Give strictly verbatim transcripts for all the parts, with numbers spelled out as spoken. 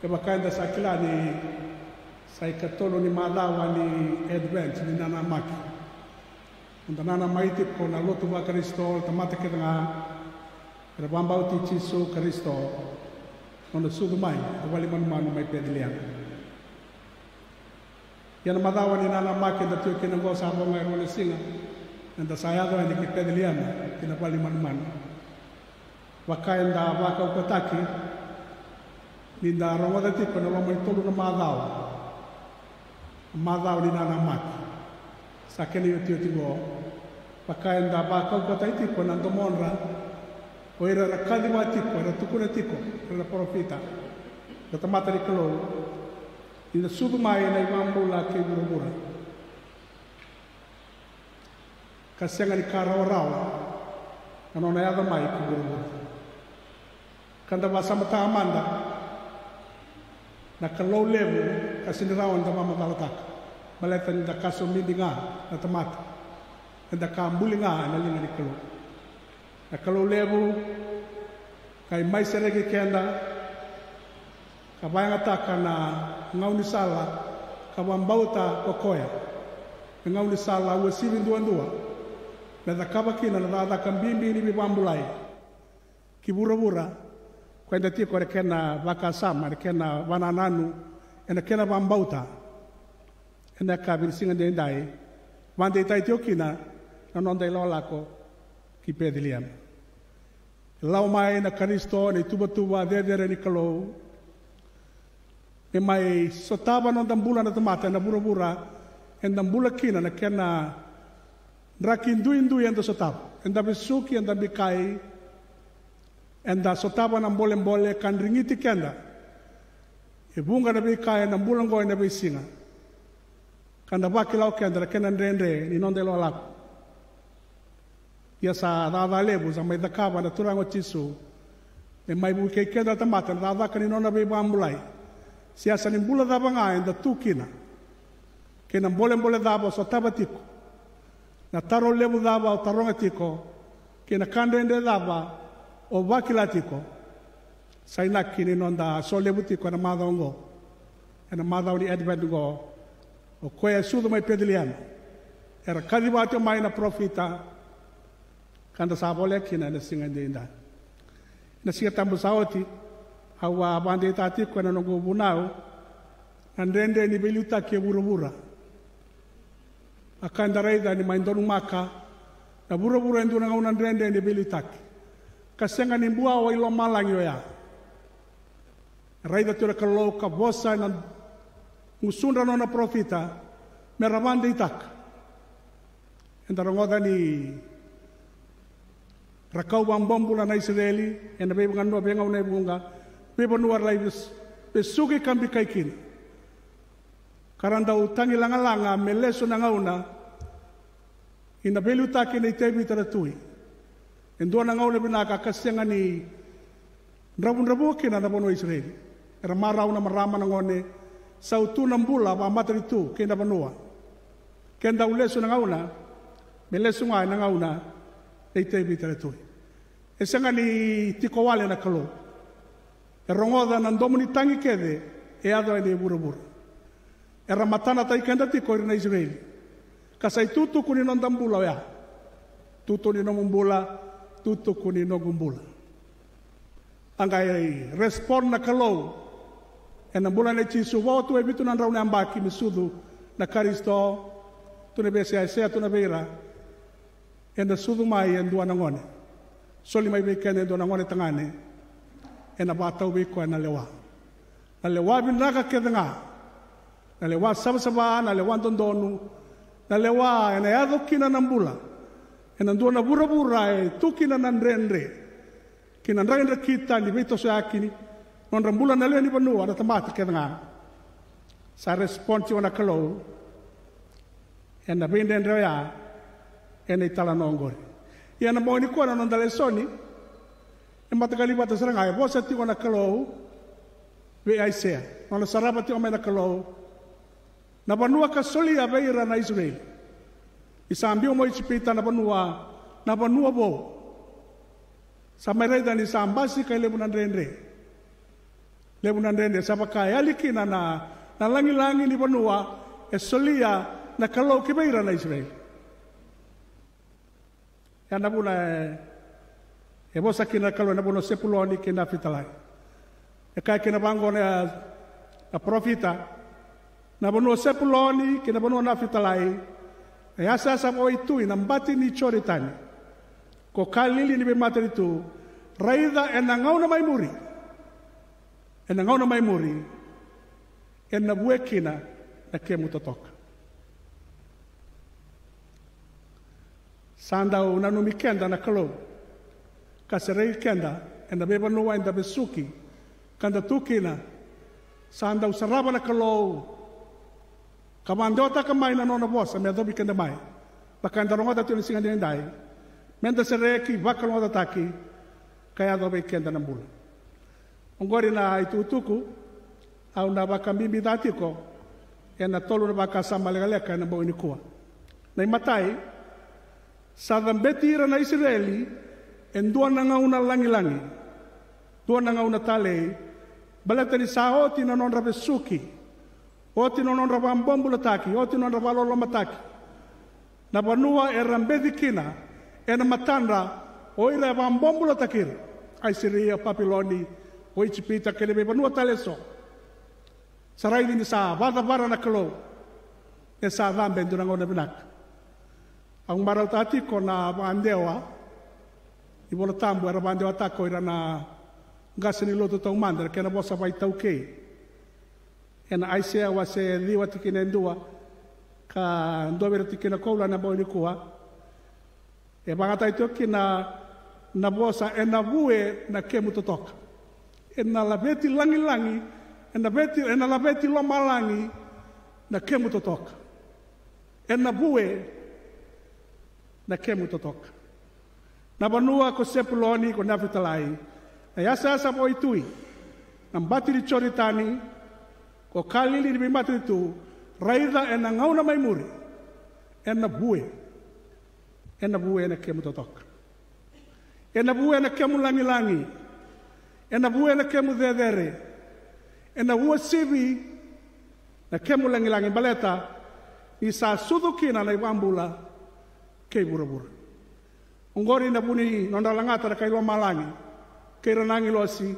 Kevaka eda sa kila ni sa ikatolu ni macawa ni Advent ni nanamaki, eda nanamaki tiko na lotu vaKarisito, tamata kece ga era vakabauti Jisu Karisito, nona sucu mai na vale ni manumanu mai Peceliema. Ia na macawa ni nanamaki eda tiko kina oqo sa vo ga e rua na siga eda sa yaco yani ki Peceliema, ki na vale ni manumanu. Vaka eda vakaukauwataki ni da rogoca tiko ena loma ni tolu na macawa, na macawa ni nanamaki, sa kena iotioti oqo. Vaka eda vakaukauwataki tiko ena domodra o ira era kaciva tiko, era tukuna tiko, era na parofita, na tamata ni Kalou, ni na sucu mai na iVakabula ki vuravura, ka sega ni ka rawarawa na nona yaco mai ki vuravura. Ka da vakasamataka mada na Kalou levu ka sega ni rawa ni da vakamacalataka, baleta ni da ka somidi ga na tamata, eda ka buli ga ena liga ni Kalou. Na Kalou levu, ka mai sereki keda, ka vakayagataka na gaunisala ka vakabauta ko koya, na gaunisala uasivi duadua, me cakava kina na cakacaka bibi ni veivakabulai ki vuravura, ko eda tiko ena kena vakasama, ena kena vakanananu, ena kena vakabauta. Ena yakavi ni siga edaidai, vakadeitaki tiko kina na noda ilakolako ki Peceliema. E lau mai na Karisito, na ituvatuva cecere ni Kalou, me mai sotava na noda bula na tamata ena vuravura eda bula kina, na kena draki duidui eda sotava, eda vesuki, eda bikai, eda sotava na bolebole ka drigiti keda e vuqa na veika ena bula oqo ena veisiga, ka da vakila o keda na kena dredre ni noda ilakolako. Ia sa cakacaka levu sa mai cakava na Turaga o Jisu, me mai vukei keda na tamata ena cakacaka ni nona veivakabulai. Se yasa ni bula cava ga eda tu kina, kei na bolebole cava o sotava tiko, na taro levu cava o taroga tiko, kei na ka dredre cava o vakila tiko, sa inaki ni noda solevu tiko ena macawa oqo, ena macawa ni Advent oqo, o koya e sucu mai Peceliema, era kaciva tiko mai na parofita, ka da sa voleka kina ena siga edaidai. Ena Siga Tabu sa oti, au a vakadeitaka tiko ena noqu vunau na dredre ni veiliutaki e vuravura. A ka eda raica ni mai donumaka na vuravura e dua na gauna dredre ni veiliutaki, ka sega ni buawa i lomalagi oya. Raica tu na Kalou ka vosa ena gusudra na nona parofita me ra vakadeitaka. Eda rogoca ni ra kau vakabobula na Isireli ena veigauna, veigauna e vuqa, veivanua ra lai ves-, vesuki ka bikai kina, ka ra dau tagilagalaga me lesu na gauna ni na veiliutaki nei Tevita na tui. E dua na gauna vinaka ka sega ni dravudravua kina na vanua o Isireli. Era marau na marama, na gone, sautu na bula vakamatanitu kei na vanua. Ke dau lesu na gauna, me lesu ga ena gauna nei Tevita na tui. E sega ni tiko wale na Kalou. E rogoca na domo ni tagi kece e yaco yani e vuravura. Era matanataki keda tiko ira na Isireli, ka sa itukutuku ni noda bula oya. Tutu ni nomu bula, tukutuku ni noqu bula. A qai respond na Kalou ena bula nei Jisu, vo tu e vitu na drau na yabaki me sucu na Karisito. Tu na veiyasai, e tukuna vei ira, ena sucu mai e dua na gone. Soli mai vei keda e dua na gone tagane. Ena vakatau vei koya na lewa, na lewa vinaka kece ga, na lewa savasava, na lewa dodonu, na lewa ena yaco kina na bula ena dua na vuravura e tu kina na dredre kei na drakidrakita ni veitosoyaki ni nodra bula na lewe ni vanua, na tamata kece ga. Sa respond tiko na Kalou ena veidredre oya ena italanoa oqori. Ia ena bogi nikua na noda lesoni e mataqali vata sara ga, e vosa tiko na Kalou vei Aisea. Nona sarava tiko mai na Kalou na vanua ka solia vei ira na Isireli ni sa biu mai Ijipita, na vanua, na vanua vou. Sa mai raica ni sa basika e levu na dredre. Levu na dredre sa vaka e yali kina na, na lagilagi ni vanua e solia na Kalou ki vei ira na Isireli. Ya na vuna e, e vosa kina na Kalou ena vanua o Sepuloni kei Nafitalai. E kaya kina vaqo na, na parofita, na vanua o Sepuloni kei na vanua o Nafitalai, na yasayasa vakawaitui, na bati ni Joritani, ko Kalili ni veimatanitu, raica ena gauna mai muri, ena gauna mai muri, ena vue kina na kemu totoka. Sa dau nanumi keda na Kalou ka serei keda ena veivanua eda vesuki ka da tu kina. Sa dau sarava na Kalou ka vakadewataka mai na nona vosa me yacovi keda mai, vaka eda rogoca tiko na siga edaidai, me da sereki, vakalougatataki, ka yaco vei keda na bula. Oqori na itukutuku au na vakabibi ca tiko ena tolu na vakasama lekaleka ena bogi nikua. Na imatai, sa cabeti ira na Isireli e dua na gauna lagilagi, dua na gauna talei, baleta ni sa oti na nodra vesuki, oti na nodra vakabobulataki, oti na nodra vakalolomataki. Na vanua era beci kina ena matadra o ira e vakabobulataki ira, Aisiria, Papiloni, o Ijipita kei na veivanua tale eso. Sa raici ni sa vakacavara na Kalou, e sa cabe e dua na gauna vinaka. Au marautaka tiko na vakadewa ni Vola Tabu era vakadewataka o ira na qase ni lotu taumada, na kena vosa vakaitaukei. Ena Aisea wase ciwa tikina e dua, ka dua vei ira tikina koula ena bogi nikua. E vakayagataki tiko kina na vosa, ena vue na kemu totoka. Ena laveti lagilagi, ena veti, ena laveti lomalagi na kemu totoka. Ena vue na kemu totoka. Na vanua ko Sepuloni, ko Nafitalai, na yasayasa vakawaitui, na bati ni Joritani, ko Kalili ni veimatanitu, raica ena gauna mai muri, ena vue, ena vue na kemu totoka. Ena vue na kemu lagilagi, ena vue na kemu cecere, ena uasivi na kemu lagilagi, baleta ni sa sucu kina na iVakabula kei vuravura. Oqori na vu ni nodra lagata na kai lomalagi kei ira na agilosi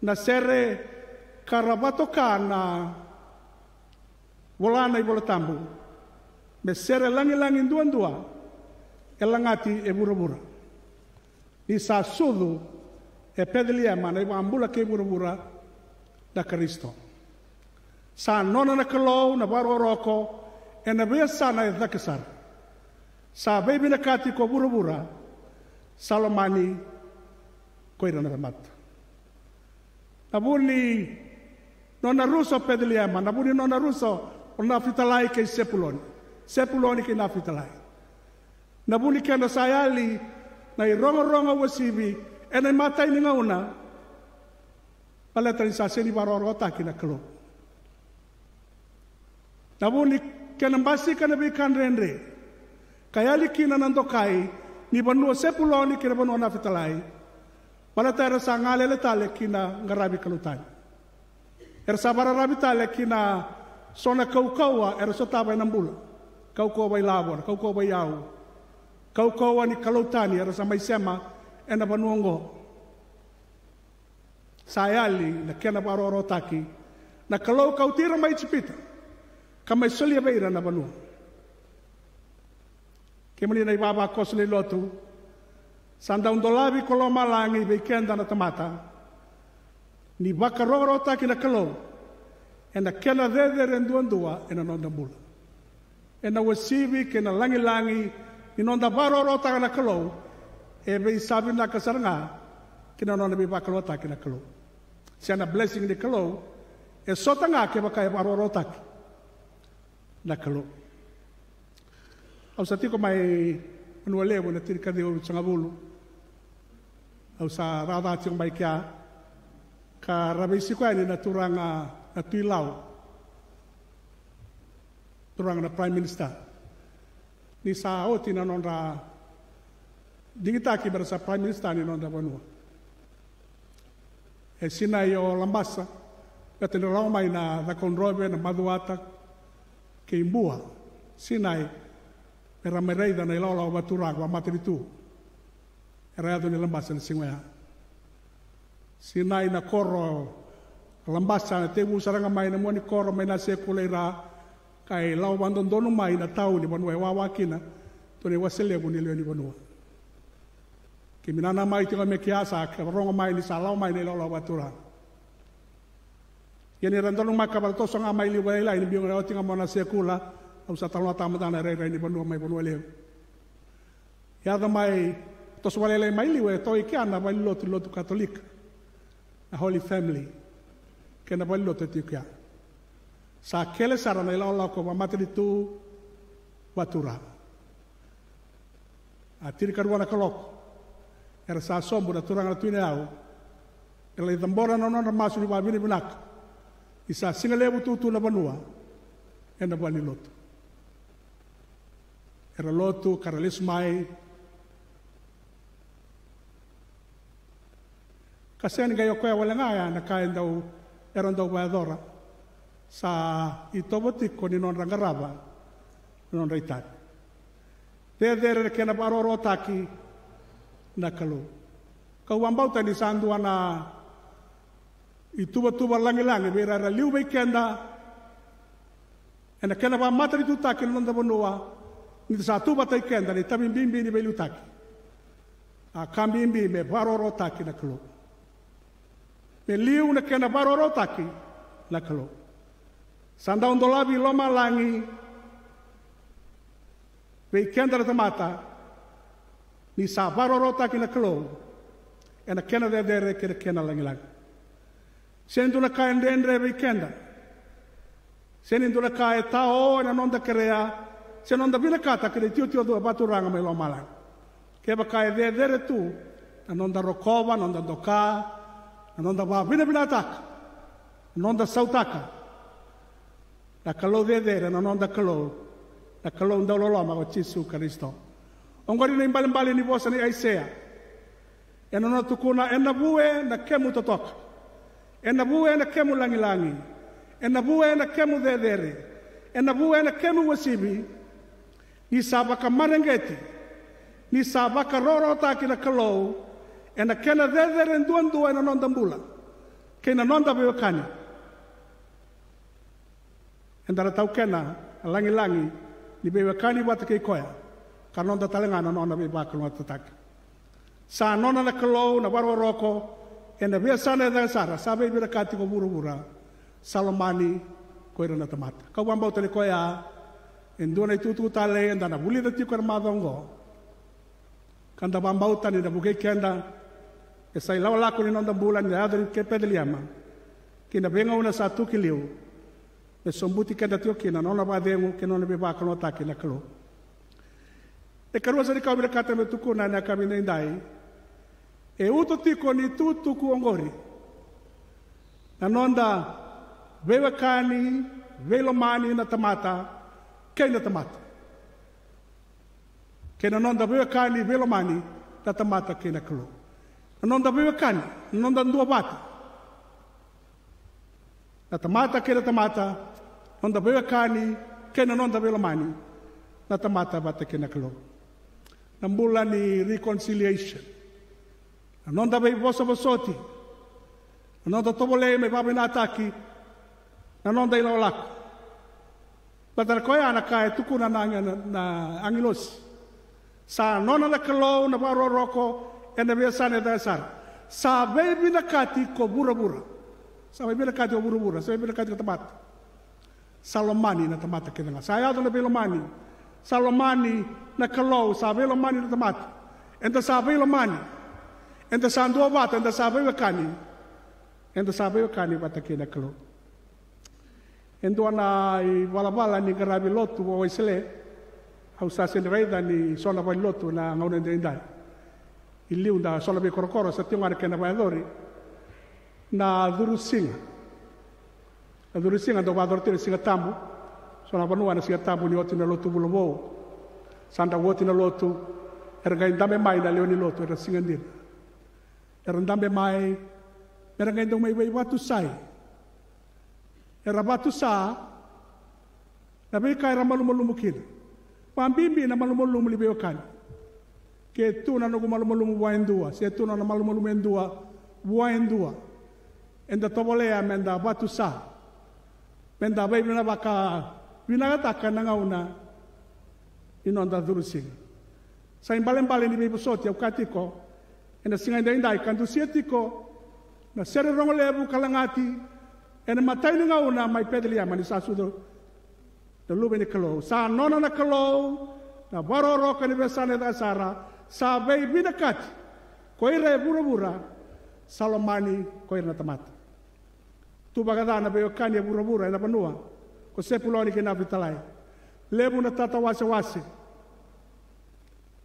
na sere ka ra vakatoka na vola na iVola Tabu me sere lagilagi duadua e lagati e vuravura. Ni sa sucu e Peceliema na iVakabula kei vuravura, na Karisito. Sa nona na Kalou na vakarokoroko ena veiyasana e cake sara. Sa veivinakati ko vuravura, sa lomani ko ira na tamata. Na vu ni nona rusa o Peceliema, na vu ni nona rusa o Nafitalai kei Sepuloni, Sepuloni kei Nafitalai. Na vu ni kena sa yali na irogorogo uasivi ena imatai ni gauna, baleta ni sa sega ni vakarokorokotaki na Kalou. Na vu ni kena basika na veika dredre ka yali kina na dokai ni vanua o Sepuloni kei na vanua o Nafitalai, baleta era sa galele tale ki na qaravi kalou tani. Era sa vakararavi tale ki na so na kaukauwa era sotava ena bula. Kaukauwa vakailavo, na kaukauwa vakaiyau, kaukauwa ni kalou tani era sa mai sema ena vanua oqo. Sa yali na kena vakarokorokotaki na Kalou kauti ira mai Ijipita ka mai solia vei ira na vanua. Kemuni na ivavakoso ni lotu, sa dau dolavi ko lomalagi vei keda na tamata ni vakarokorokotaki na Kalou ena kena cecere duadua ena noda bula. Ena uasivi kei na lagilagi ni noda vakarokorokotaka na Kalou, e veisavinaka sara ga ki na nona veivakalougatataki na Kalou. Se na blessing ni Kalou e sota ga kevaka e vakarokorokotaki na Kalou. Au sa tiko mai Vanua Levu ena tinikaciwa vitusagavulu. Au sa cakacaka tiko mai kea ka ra veisiko yani na turaga na Tui Lau, turaga na Prime Minister, ni sa oti na nodra digitaki me ra sa Prime Minister ni nodra vanua. E sinai o Labasa, baleta ni ra lako mai na Cakaudrove, na Macuata kei Bua, sinai, me ra mai raica na ilawalawa vakaturaga, vakamatanitu. Era yaco ni Labasa na siga oya. Sinai na koro o Labasa, na tekivu sara ga mai na mua ni koro mai Nasekula i ra, ka e lako vakadodonu mai na tauni, vanua e wawa kina, tou na iwase levu ni lewe ni vanua. Keimami nanamaki tiko mai kea, sa vakarorogo mai ni sa lako mai na ilawalawa vakaturaga. Ia ni ra donumaka, vakatoso ga mai liu vakalailai, ni biu ga oti ga mai Nasekula, au sa talanoataka mada na irairai ni vanua mai Vanua Levu. Yaco mai, toso vakalailai mai liu, e toka i kea na valenilotu, lotu Katolika, na Holy Family, kei na valenilotu e tiko kea. Sa kele sara na ilakolako vakamatanitu, vakaturaga. A tinikarua na kaloko, era sa sobu na turaga na Tui Nayau, era lai cabora na nodra masu ni vakavinavinaka ni sa siga levu tutu na vanua ena valenilotu. Era lotu ka ra lesu mai. Ka sega ni qai o koya wale ga ya na ka e dau, era dau vakayacora. Sa itovo tiko ni nodra qarava na nodra itavi. Cecere na kena vakarokorokotaki na Kalou. Kau vakabauta ni sa dua na ituvatuva lagilagi vei ira era liu vei keda ena kena vakamatanitutaki na noda vanua, ni da sa tu vata kei keda na itavi bibi ni veiliutaki. A ka bibi me vakarokorokotaki na Kalou. Me liu na kena vakarokorokotaki na Kalou. Sa dau dolavi lomalagi vei keda na tamata, ni sa vakarokorokotaki na Kalou ena kena cecere kei na kena lagilagi. Sega ni dua na ka e dredre vei keda. Sega ni dua na ka e tao ena noda kerea se noda vinakata ki na itiotio cua vakaturaga mai lomalagi. Kevaka e cecere tu na noda rokova, noda doka, na noda vakavinavinakataka, na noda sautaka na Kalou cecere, na noda Kalou, na Kalou dauloloma ko Jisu Karisito. Oqori na ibalebale ni vosa nei Aisea, ena nona tukuna: "Ena vue na kemu totoka, ena vue na kemu lagilagi, ena vue na kemu cecere, ena vue na kemu uasivi, ni sa vakamareqeti, ni sa vakarokorokotaki na Kalou ena kena cecere duadua ena noda bula kei na noda veiwekani." Eda na taukena na lagilagi ni veiwekani vata kei koya, ka noda tale ga na nona veivakalougatataki. Sa nona na Kalou na vakarokoroko ena veiyasana e caka sara, sa veivinakati ko vuravura, sa lomani ko ira na tamata. Kau vakabauta ni koya e dua na itukutuku talei eda na vulica tiko ena macawa oqo. Ka da vakabauta ni na vukei keda, e sa ilakolako ni noda bula ni da yaco ki Peceliema, ki na veigauna sa tu ki liu, me sobuti keda tiko kina na nona vakacegu kei na nona veivakalougatataki na Kalou. E karua sara ni ka au vinakata meu tukuna ena yakavi edaidai, e uto tiko ni tukutuku oqori na noda veiwekani, veilomani na tamata kei na tamata, kei na noda veiwekani, veilomani na tamata kei na Kalou. Na noda veiwekani, na noda duavata, na tamata kei na tamata, noda veiwekani kei na noda veilomani na tamata vata kei na Kalou. Na bula ni reconciliation, na noda veivosovosoti, na noda tovolei me vakavinakataki na noda ilakolako. Baleta na koya na ka e tukuna na, na, na agilosi. Sa nona na Kalou na vakarokoroko ena veiyasana e caka sara. Sa veivinakati ko vuravura. Sa veivinakati ko vuravura, sa veivinakati ko tamata. Sa lomani na tamata kece ga. Sa yaco na veilomani. Sa lomani na Kalou, sa veilomani na tamata. Eda sa veilomani. Eda sa duavata, eda sa veiwekani. Eda sa veiwekani vata kei na Kalou. E dua na ivalavala ni qaravi lotu vakaWesele au sa sega ni raica ni so na valenilotu ena gauna edaidai. I liu da so na veikorokoro sa tiko ga na kena vakayacori. Na curu siga. Na curu siga dau vakayacori tiko na Siga Tabu. So na vanua na Siga Tabu ni oti na lotu vula vou. Sa dau oti na lotu, era qai dabe mai na lewe ni lotu, era siga dina. Era dabe mai, Me ra qai dau mai veivatusa. Era vatusa na veika era malumalumu kina. Vabibi na malumalumu ni veiwekani. Ke tu na noqu malumalumu vua e dua, se tu na nona malumalumu e dua vua e dua, eda tovolea me da vatusa, me da veivinavaka, vinakataka na gauna ni noda curu siga. Sa ibalebale ni veivosoti au kaya tiko ena siga edaidai ka dusia tiko na sere rogo levu ka lagati ena imatai ni gauna mai Peceliema ni sa sucu na Luve ni Kalou. Sa nona na Kalou na vakarokoroko ena veiyasana e caka sara, sa veivinakati ko ira e vuravura, sa lomani ko ira na tamata. Tu vakaca na veiwekani e vuravura ena vanua ko Sepuloni kei Nafitalai. Levu na tatawasewase,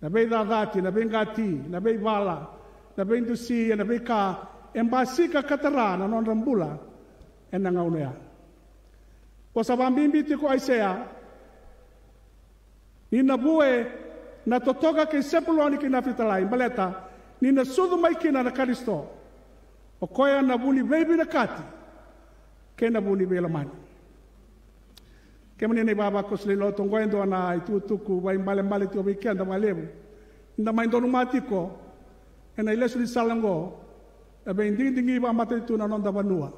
na veicacati, na veiqati, na veivala, na veidusi, na veika e basika ka tara na nodra bula ena gauna oya. Vosa vabibi tiko Aisea, ni na vue na totoka kei Sepuloni kei Nafitalai, baleta ni na sucu mai kina na Karisito, o koya na vu ni veivinakati kei na vu ni veilomani. Kemuni na ivavakoso lewe ni lotu, oqo e dua na itukutuku vakaibalebale tiko vei keda vakalevu. Ni da mai donumaka tiko ena ilesu ni sala oqo na veidigidigi vakamatanitu na noda vanua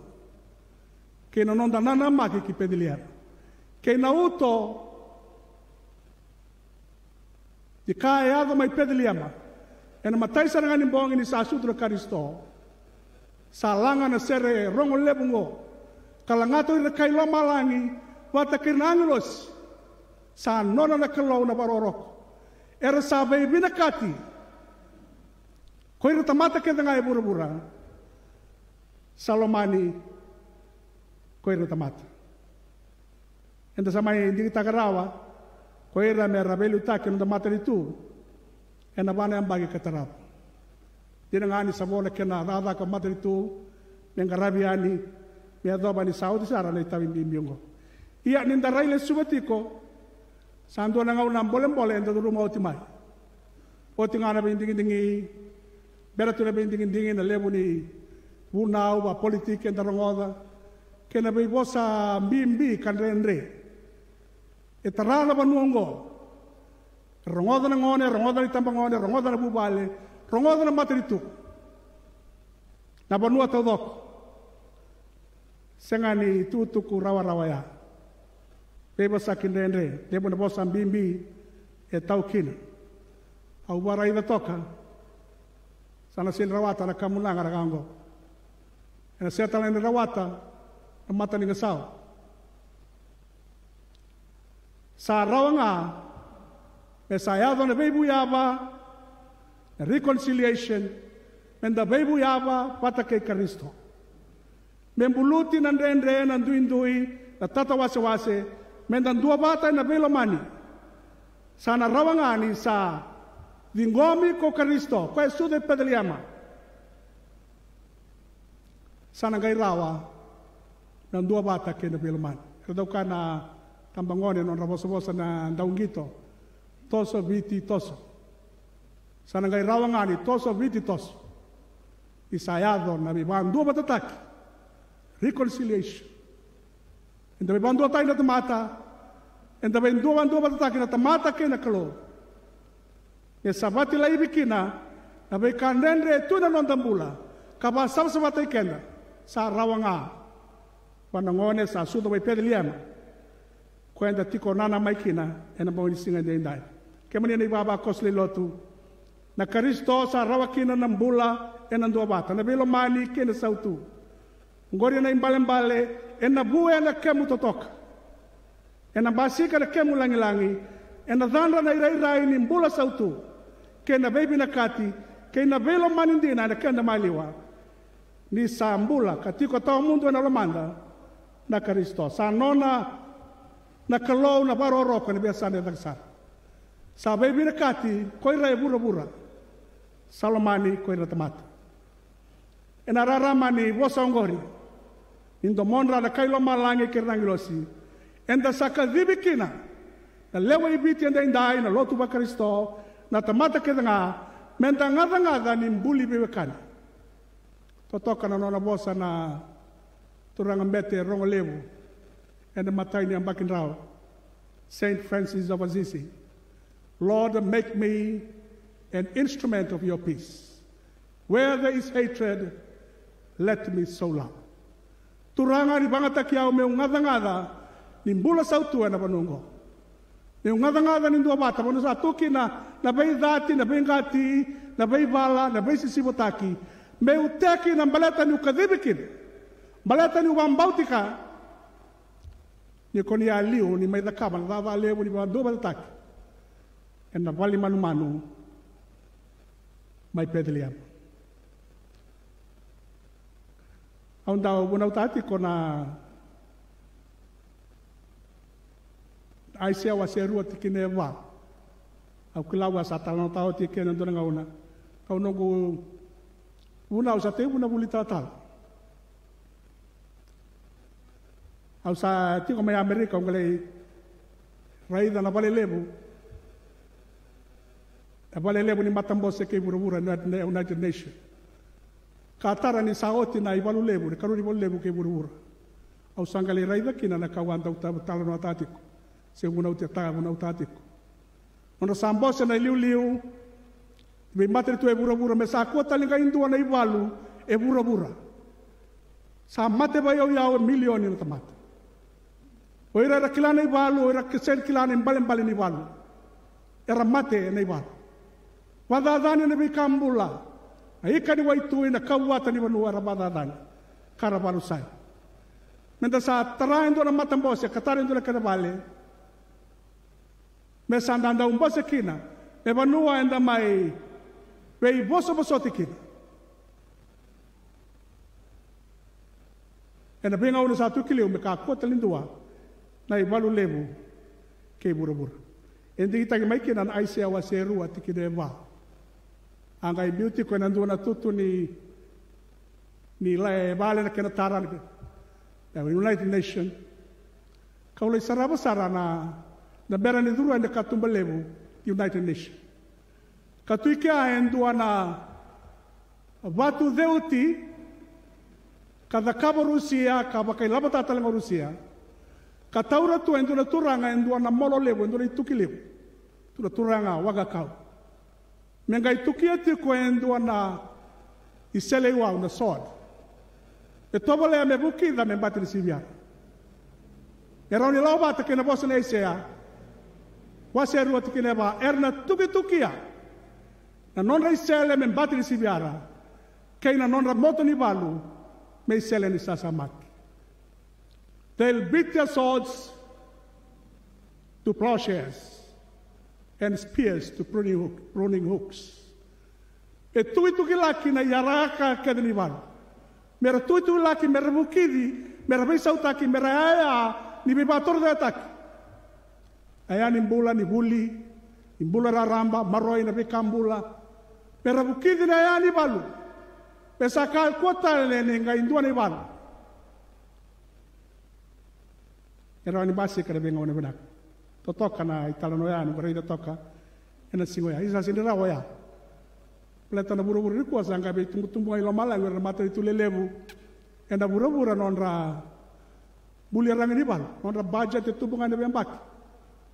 kei na noda nanamaki ki Peceliema, kei na uto ni ka e yaco mai Peceliema ena imatai sara ga ni bogi ni sa sucu na Karisito. Sa laga na sere rogo levu oqo ka lagata o ira na kai lomalagi vata kei ira na agilosi. Sa nona na Kalou na vakarokoroko. Era sa veivinakati ko ira na tamata kece ga e vuravura, sa lomani ko ira na tamata. Eda sa mai digitaka rawa ko ira me ra veiliutaki ena noda matanitu ena va na yabaki ka tarava. Dina ga ni sa vo na kena cakacaka matanitu me qaravi yani, me yacova ni sa oti sara na itavi bibi oqo. Ia ni da railesuva tiko, sa dua na gauna bolebole eda curuma oti mai. Oti ga na veidigidigi, bera tu na veidigidigi na levu ni vunau vakapolitiki eda rogoca, kei na veivosa bibi ka dredre e tara na vanua oqo. Rogoca na gone, rogoca na itabagone, rogoca na vuvale, rogoca na matanitu, na vanua taucoko. Sega ni tukutuku rawarawa ya. Veivosaki dredre, levu na vosa bibi e tau kina. Au vakaraica toka, sa na sega ni rawata na kamunaga na ka oqo. Ena sega tale ni rawata na mata ni gasau. Sa rawa ga me sa yaco na veivuyava, na reconciliation, me da veivuyava vata kei Karisito. Me buluti na dredre, na duidui, na tatawasewase, me da duavata ena veilomani. Sa na rawa ga ni sa ciqomi ko Karisito, koya e sucu e Peceliema. Sa na qai rawa na duavata kei na veilomani. Era dau kaya na tabagone, nodra vosavosa na dauqito, toso Viti toso. Sa na qai rawa ga ni toso Viti toso. Ni sa yaco na veivakaduavatataki, reconciliation. Eda veivakaduavatataki na tamata, eda veivakaduavatataki na tamata kei na Kalou. Me savati laivi kina na veika dredre tu ena noda bula ka vakasavasavataki keda. Sa rawa ga vua na gone sa sucu mai Peceliema, ko eda tiko nanamaki kina ena bogi ni siga edaidai. Kemuni na ivavakoso lewe ni lotu, na Karisito sa rawa kina na bula ena duavata, na veilomani kei na sautu. Oqori na ibalebale, ena vue na kemu totoka. Ena basika na kemu lagilagi, ena cadra na irairai ni bula sautu, kei na veivinakati, kei na veilomani dina ena keda maliwa. Ni sa bula ka tiko tawamudu ena lomada na Karisito. Sa nona na Kalou na vakarokoroko ena veiyasana e caka sara. Sa veivinakati ko ira e vuravura, sa lomani ko ira na tamata. Ena rarama ni vosa oqori, ni domodra na kai lomalagi kei ira na agilosi, eda sa kacivi kina na lewe i Viti edaidai, na lotu vaKarisito, na tamata kece ga, me da gacagaca ni buli veiwekani. Totoka na nona vosa na turaga bete rogo levu ena imatai ni yabaki drau, Saint Francis of Assisi. Lord, make me an instrument of your peace. Where there is hatred, let me sow love. Turaga, ni vagataki au meu gacagaca ni bula sautu ena vanua oqo. Meu gacagaca ni duavata, vanua sa tu kina na veicati, na veiqati, na veivala, na veisisivotaki. Meu teki na baleta niu kacivi kina. Baleta niu vabauti ka ni ko ni a liu ni mai cakava na cakacaka levu ni vaduavatataki ena vale ni manumanu mai Peceliema. Au dau vunautaka tiko na Aisea wase rua tikina e va. Au kila au a sa talanoataka oti eke ena dua na gauna. Kau noqu vunau sa tei vunavuli talatala. Au sa tiko mai Amerika, au qai lai raica na vale levu. E vale levu ni matabose kei vuravura, na United Nation. Ka tara ni sa oti na ivalu levu, na ikarua ni valu levu kei vuravura. Au sa qai lai raica kina na ka au a dau ta-, talanoataka tiko. Se vunautaka, vunautaka tiko. Nodra sa bose na iliuliu ni veimatanitu e vuravura, me sa kua tale ga e dua na ivalu e vuravura. Sa mate vakayauyau e milioni na tamata. O ira era kila na ivalu, o ira ke sega ni kila na ibalebale ni valu. Era mate ena ivalu. Vakacacani na veika bula. Na ika ni waitui, na kauwata ni vanua era vakacacani. Ka ra valusai. Meda sa tara e dua na matabose, ka tara e dua na kena vale. Me sa da dau bose kina, me vanua eda mai veivosovosoti kina. Ena veigauna sa tu ki liu me kakua tale ni dua na ivalu levu kei vuravura. E digitaki mai kina na Aisea wase rua tikina e va. A qai biu tiko ena dua na tutu ni, ni lai vale na kena tara na, na United Nation. Kau lai sarava sara na, na bera ni curu ena katuba levu United Nation. Ka tu i kea e dua na vatu ceuti, ka cakava o Rusia, ka vakailavata tale ga o Rusia. Ka taura tu e dua na turaga e dua na molo levu, e dua na ituki levu. Tu na turaga vakakau. Me qai tukia tiko e dua na iseleiwau, na sword. E tovolea me vukica me bati ni siviyara. E rawa ni lako vata kei na vosa nei Aisea wase rua tikina e va, era na tukitukia na nodra isele me bati ni siviyara, kei na nodra moto ni valu me isele ni sasamaki. They'll beat their swords to plowshares and spears to pruning hook, pruning hooks. E tukitukilaki na iyaraka kece ni valu. Me ra tukitukilaki, me ra vukici, me ra veisautaki, me ra yaya ni veivakatorocaketaki. Yaya ni bula ni vuli, ni bula raraba, maroi, na veika bula. Me ra vukici na yaya ni valu. Me sa kakua tale ni qai dua na ivalu. E rawa ni basika ena veigauna vinaka. Totoka na italanoa oya, noqu raica toka ena siga oya. Isa, sega ni rawa oya. Baleta na vuravura nikua sa qai veitubutubu ga i lomalagi, o ira na matanitu lelevu ena vuravura, nodra buli iyaragi ni valu, nodra budget e tubu ga ena veiyabaki.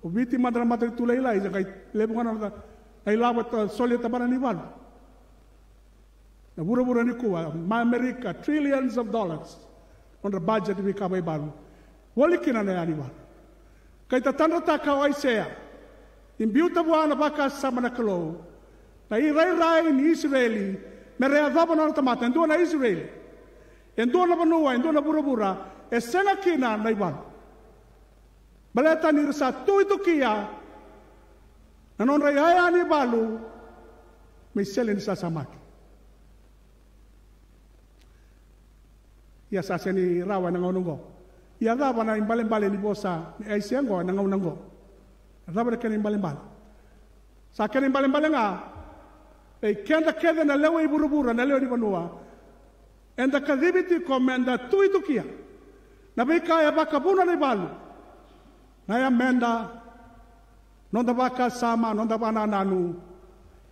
O Viti mada na matanitu lailai, sa qai levu ga na nodra, na ilavo e ta-, solia tabana ni valu. Na vuravura nikua, mai Amerika, trillions of dollars. Nodra budget ni veika vaivalu. Voli kina na yaya ni valu. Qai tatadrataka o Aisea. Ni biuta vua na vakasama na Kalou. Na irairai ni Isireli. Me ra yacova na nona tamata. E dua na Isireli. E dua na vanua, e dua na vuravura. E sega kina na ivalu. Baleta ni ra sa tuitukia na nodra iyaya ni valu me isele ni sasamaki. Ia sa sega ni rawa ena gauna oqo. Ia cava na ibalebale ni vosa nei Aisea oqo ena gauna oqo? A cava na kena ibalebale? Sa kena ibalebale ga vei keda kece na lewe i vuravura, na lewe ni vanua. Eda kacivi tiko meda tuitukia na veika e vakavuna na ivalu. Na yameda, noda vakasama, noda vakanananu.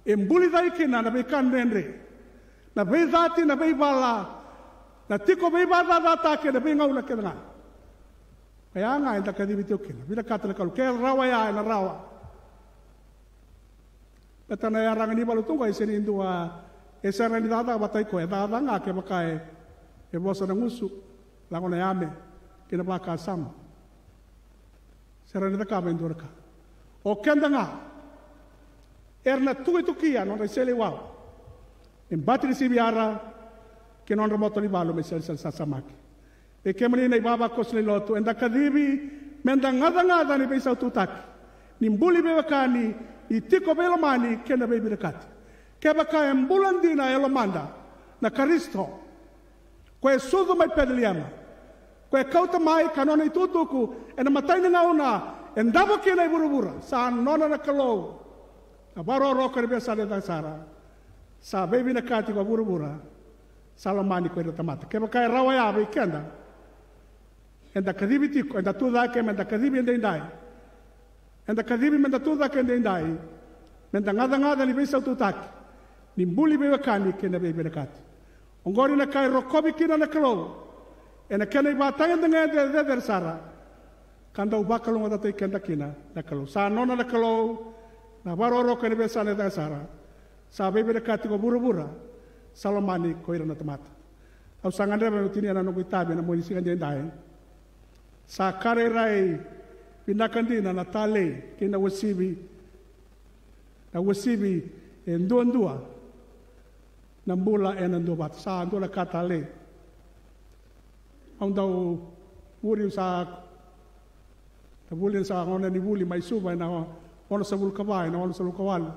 E buli cake kina na veika dredre, na veicati, na veivala, Na tiko veivakacacataki ena veigauna kece ga. Oya ga eda kacivi tiko kina. Vinakata na Kalou, ke rawa ya, ena rawa. Baleta na iyaragi ni valu tu qo e sega ni dua e sega ni cakacaka vata kei koya, e cakacaka ga kevaka e, e vosa na gusu, lako na yame kei na vakasama. Sega ni cakava e dua na ka. O keda ga era na tukitukia nodra iseleiwau, me bati ni siviyara kei nodra moto ni valu me salisali sasamaki. Vei kemuni na ivavakoso ni lotu, eda kacivi meda gacagaca ni veisaututaki, ni buli veiwekani, ni tiko veilomani kei na veivinakati. Kevaka e bula dina e lomada na Karisito, ko e sucu mai Peceliema, ko e kauta mai ka nona itukutuku ena imatai ni gauna e davo kina i vuravura, sa nona na Kalou na vakarokoroko ena veiyasana e caka sara. Sa veivinakati ko vuravura, sa lomani ko ira na tamata. Kevaka e rawa ya vei keda, eda kacivi tiko, eda tucake meda kacivi edaidai. Eda kacivi meda tucake edaidai, meda gacagaca ni veisaututaki, ni buli veiwekani kei na veivinakati. Oqori na ka e rokovi kina na Kalou ena kena ivakatagedegede cecere sara, ka dau vakalougatataki keda kina na Kalou. Sa nona na Kalou na vakarokoroko ena veiyasana e caka sara. Sa veivinakati ko vuravura, sa lomani ko ira na tamata. Au sa gadreva meu tinia na noqu itavi ena mua ni siga edaidai. Sa ka rairai vinaka dina na talei kei na uasivi, na uasivi e duadua na bula ena duavata. Sa dua na ka talei. Au dau vuli, au sa, na vuli, sa gauna ni vuli mai Suva ena onosagavulu ka va, ena onosagavulu ka walu.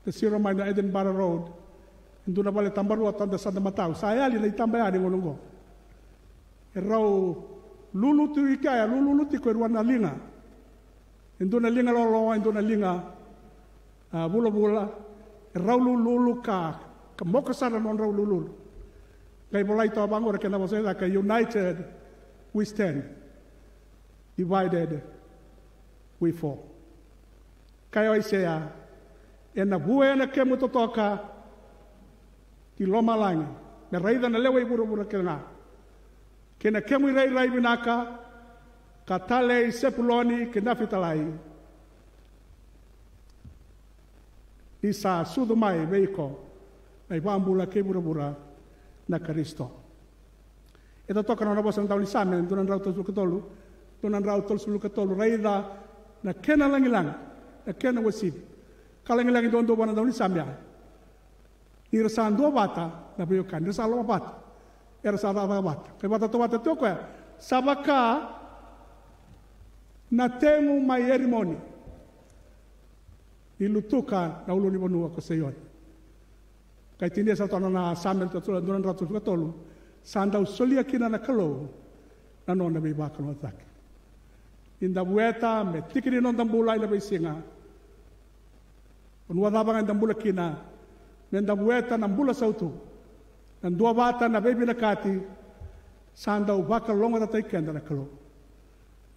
Da siro mai na Edinburgh Road, e dua na vale tabarua, tada sa da matau, sa yali na itaba yani gauna oqo. E rau lulu tu i kea, lululu tiko e rua na liga. E dua na liga loloa, e dua na liga, a, vulavula. E rau lululu ka, ka moka sara na nodrau lululu. Qai volai toka vaqori kena vosa e caka, united we stand, divided we fall. Kaya o Aisea, ena vuea na kemu totoka ki lomalagi, me raica na lewe i vuravura kece ga, kei na kemu irairai vinaka, ka talei Sepuloni kei Nafitalai, ni sa sucu mai vei iko na iVakabula kei vuravura, na Karisito. E totoka na nona vosa na daunisame, dua na drau tolusagavulu ka tolu, dua na drau tolusagavulu ka tolu, raica na kena lagilagi, na kena uasivi. Ka lagilagi duadua vua na daunisame ya. Ni ra sa duavata na veiwekani, ni ra sa lomavata, era sa cakacaka vata. Ka ivakatautauvata tiko o koya, sa vaka na tegu mai Erimoni, ni lutuka na ulunivanua ko Saioni. Qai tinia sara toka na Same dua na drau tolusagavulu ka tolu, sa dau solia kina na Kalou na nona veivakalougatataki. Ni da vueta me tiki ni noda bula ena veisiga. Vanua cava ga eda bula kina, meda vueta na bula sautu, na duavata, na veivinakati, sa dau vakalougatataki keda na Kalou.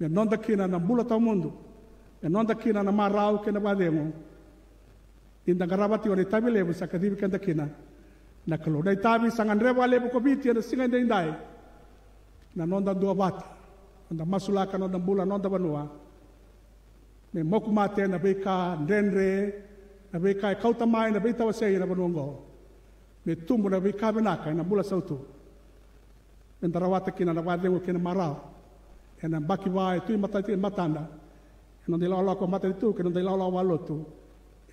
Me noda kina na bula tawamudu, me noda kina na marau kei na vakacegu. Ni da qarava tiko na itavi levu sa kacivi keda kina na Kalou. Na itavi sa gadreva vakalevu ko Viti ena siga edaidai, na noda duavata, noda masulaka noda bula, noda vanua. Me moku mate na veika dredre, na veika e kauta mai na veitawasei ena vanua oqo. Me tubu na veika vinaka ena bula sautu. Meda rawata kina na vakacegu kei na marau ena yabaki va e tu e matada, e matada, ena noda ilakolako matanitu kei na noda ilakolako vakalotu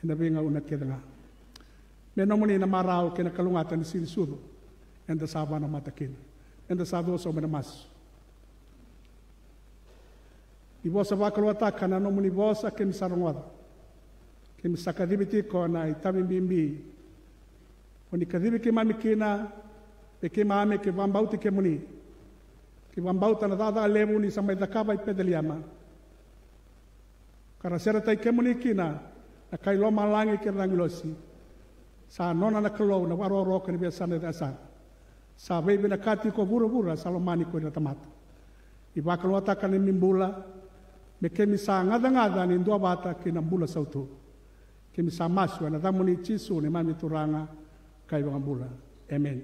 ena veigauna kece ga. Me nomuni na marau kei na kalougata ni siga ni sucu eda sa vakanamata kina. Eda sa cuva sobu ena masu. Ni vosa vakalougatataka na nomuni vosa keimami sa rogoca. Keimami sa kacivi tiko na itavi bibi ko ni kacivi keimami kina, me keimami ke vakabauti kemuni, ke vakabauta na cakacaka levu ni sa mai cakava i Peceliema, ka ra seretaki kemuni kina na kai lomalagi kei na agilosi. Sa nona na Kalou na vakarokoroko ena veiyasana e caka sara. Sa veivinakati ko vuravura, sa lomani ko ira na tamata. Ni vakalougatataka na neimami bula, me keimami sa gacagaca ni duavata kei na bula sautu. Keimami sa masu ena yacamuni Jisu, neimami Turaga ka iVakabula. Emeni.